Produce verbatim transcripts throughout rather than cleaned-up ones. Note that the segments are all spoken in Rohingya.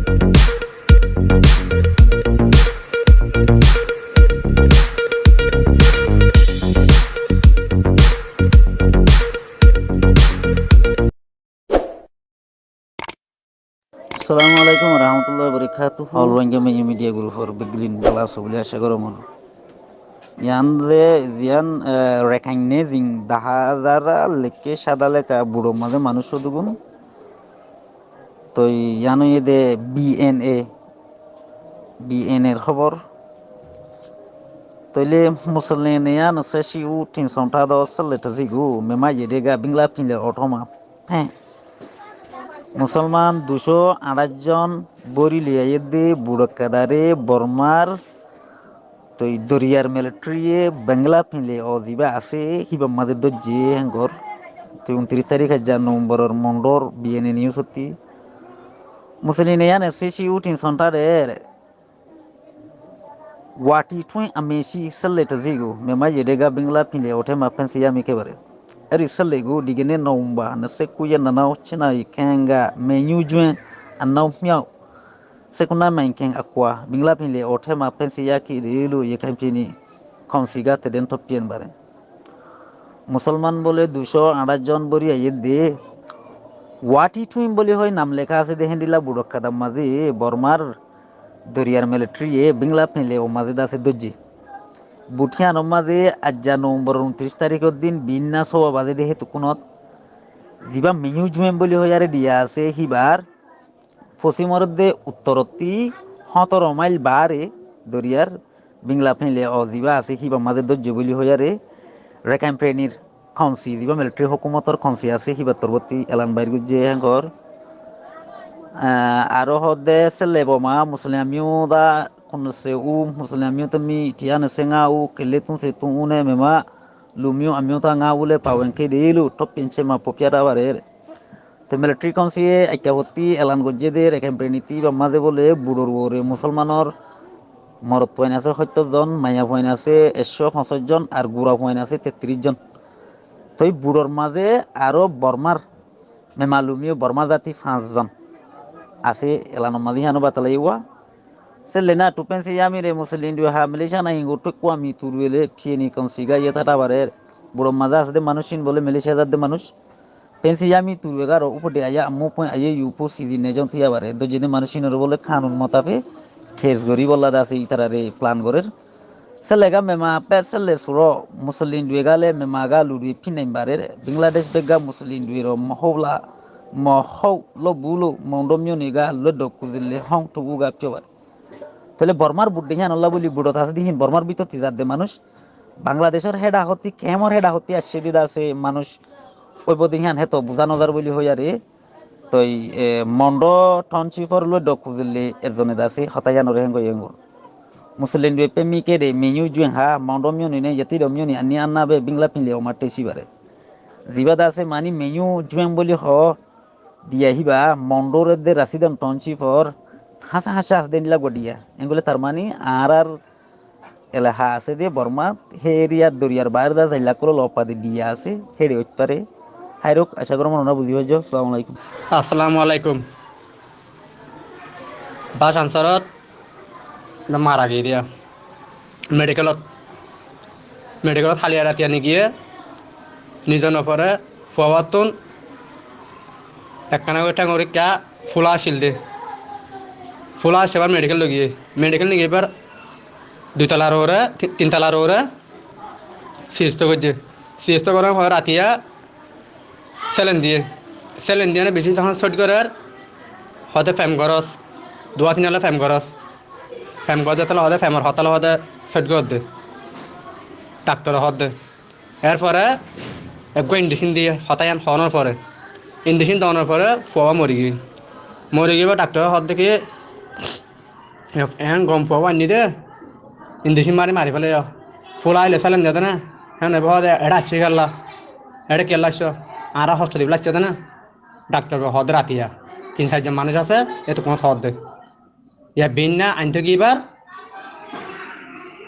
Assalamu alaikum warahmatullahi wabarakatuhu. All Rohingya Media Group or beggún bála asó buli acá gorí mone. Yián ze, yián, eh, Rakhine zin dahá zar lekké sáda leká buçor mazé manúic óddugun. Toi yián óiye de B N A, B N A r hóbor. Toile musolman yián seci u tin sonta do sele tasi gu, mema yede ga bingla pinle othoma. Hé. Musolman ducó añçáic zon bóri loi aiyédde buçor kadare Bormar toi doriyar militariye bengla pinle o ziba asé híbar mazé dóijje héngor. Toi untiríc tarík aijja Novemboror Mondor B N A news ottí. Musolman yián seci u tin sonta der Wati thuñ ami si sele tasi gu, mema yede ga bingla pinle othé ma pensi yami kebare. Eri sele gu digene naumba, na sekuye nana ochina ikenga, menyu juñ, anau miau. Sekuna main keng akwa, bingla pinle othé ma pensi yaki delu ye kampini, kaunsiga teden topien bare. Musolman bole ducó añçáic zon bóri aiyédde. Wati thuñ buli hoi nam leká asé de héndilla buçor kadar mazé Bormar doriyar militariye bingla pinle o mazé dase dóijje. Buth yiánor mazé aijja Novemboror untiríc taríkor din binna sówa bazé de hétukkunot ziba menyu juñ buli hoiyaré diya asé híbar fosimor de uttorottí hóñtoro mail baáre doriyar bingla pinle o ziba asé híbar mazé dóijje buli hoiyaré Rakhine Frontir kaunsi, ziba militari hókumotor kaunsi asé, híbar torfótti elan bair goijje héngor. Ah, aró hoódde sele boma, musolman amió da, kono se u, musolman amió tami, tiyan se nga u, kelle tun se tun une, mema, lumió amió ta nga ule, pawen ke deilu, toppiyen se ma poppiya da barer. Te militari kaunsiye ekka fotti elan goijje de, Rakhine Fronti ba mazé bole, buçor uore musolmanor morot fuain asé hoittor zon, maiya fuain asé ekcó foñsíc zon, ar gura fuain asé tettiríc zon. Toi buçor mazé aró Bormar, mema lumiyo Borma zati fañs zon asé, elanor mazé híyano batalaiyé wa. Sele na, tu pensi yamire musolman dui ha Malaysia na hingu tu ku ami turuele piyeni kaunsiga yeta ta barer. Buçor mazé asé de manúic hin bole Malaysia zat de manúic. Pensi yami turuegaro upode aya ammu poi aye yupu sidi nejon tiya bare. Dojjede manúic inore bole kanun motafe kes goribolla dase itarare plan gorer. Selega mema pe sele suro musolin duegale mema ga luri pinaim barer. Bangladesh begga musolin duero mohobla mohou lo bulo mondo mioni ga lo dokuzille hong tubu ga pio bare. Tole Bormar budde hiyan olla buli budot ase dihin Bormar bitor tizar de manúic. Bangladeshor heda hoti, kemor heda hoti asce dida ase manúic. Oi bodi hiyan heto buza nozar buli hoyare. Toi, e, mondo township or loi dok kuzille ezone dase hota hiyan ore hengo yengo. Musolin due pemi kede menyu jueng ha, mondo mioni ne, yeti do mioni anni anna be bingla pinle omar tesi bare. Ziba dase mani menyu jueng buli ho, diya hiba, mondo re de Rasidon township or, hasa hasa as den lagwa diya. Engole tar mani, ar ar Elaha asé de Bormat, he eriyar doriyar baáre za zailla kolo lopa de diya asé, héçe óit fare. Háirok, acá gorí mone buzi faijjo. Assalamu alaikum. Assalamu alaikum. Bác ansarot mara giyé diya. Medikelot. Medikelot háliya ratiya nigiyé. Nizo nofore, fuawattún ekkana gori théngor ikka fula accíl de. Fula accé ebar medikel loi giyé. Medikel nigiyé ebar dui talar uore, ti-, tin talar uore sisto goijjé. Sisto gorór fore ratiya selen diyé. Selen diyéne bicí zehón sóit gorér, hoóde fem goros. Duwa tin ala fem goros. Fem goródde tole hoóde femor hotá hoóde sóit goródde. Dhaktore hoódde. Erfore eggúa indicin diyé, hotá yián hoónor fore. Indicin doonor fore fuaba mori giyé. Mori giyé ba dhaktore hoódde ki, eén gom fuaba ainní de, indicin mari mari félaiyó. Fula aile selen dede na, héen hoibo hoóde, eçé aiccó kiyólla, eçé kiyólla aiccó, añára hosto dibólla aiccó de na. Dhaktor hoódde ratiya, tin sair zon manúic asé, etukkúnot hoódde. Yá binna aintó ki ibar,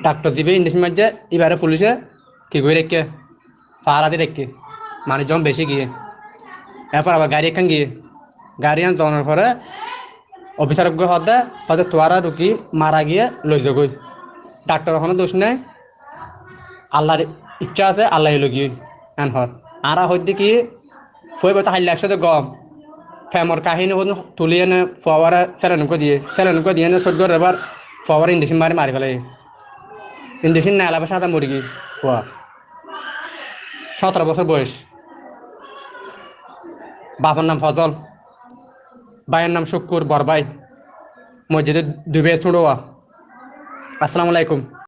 dhaktor zibe indicin maijjé, ibare fulice ki gorí raikké, fara di raikké, manúic zon beci giyé. Erfor abar gari ekkán giyé, gari yián zonor fore, Ofisar uggúa hoódde, hoódde tuáñra ruki mara giyé loizogói. Dhaktor honó duc nái, Allar icca asé, Allaye loigiyói. Eén hoór. Añára hoóidde ki, fuaibóu to hailla aiccé de gom. Femor kahíni hoódde tulí ene fuawáre sélen uggúa diyé. Sélen uggúa diyé ene sót gorér ebar fuawáre indicín mari mari félaiyé. Indicín neelabár sáñte mori giyé fua. Cótoro bosór boyec. Bafor nam Fozol. Báiyor nam Cúkkur, bor bái. Moijjé de dui bái súñçuwa. Assalamu alaikum.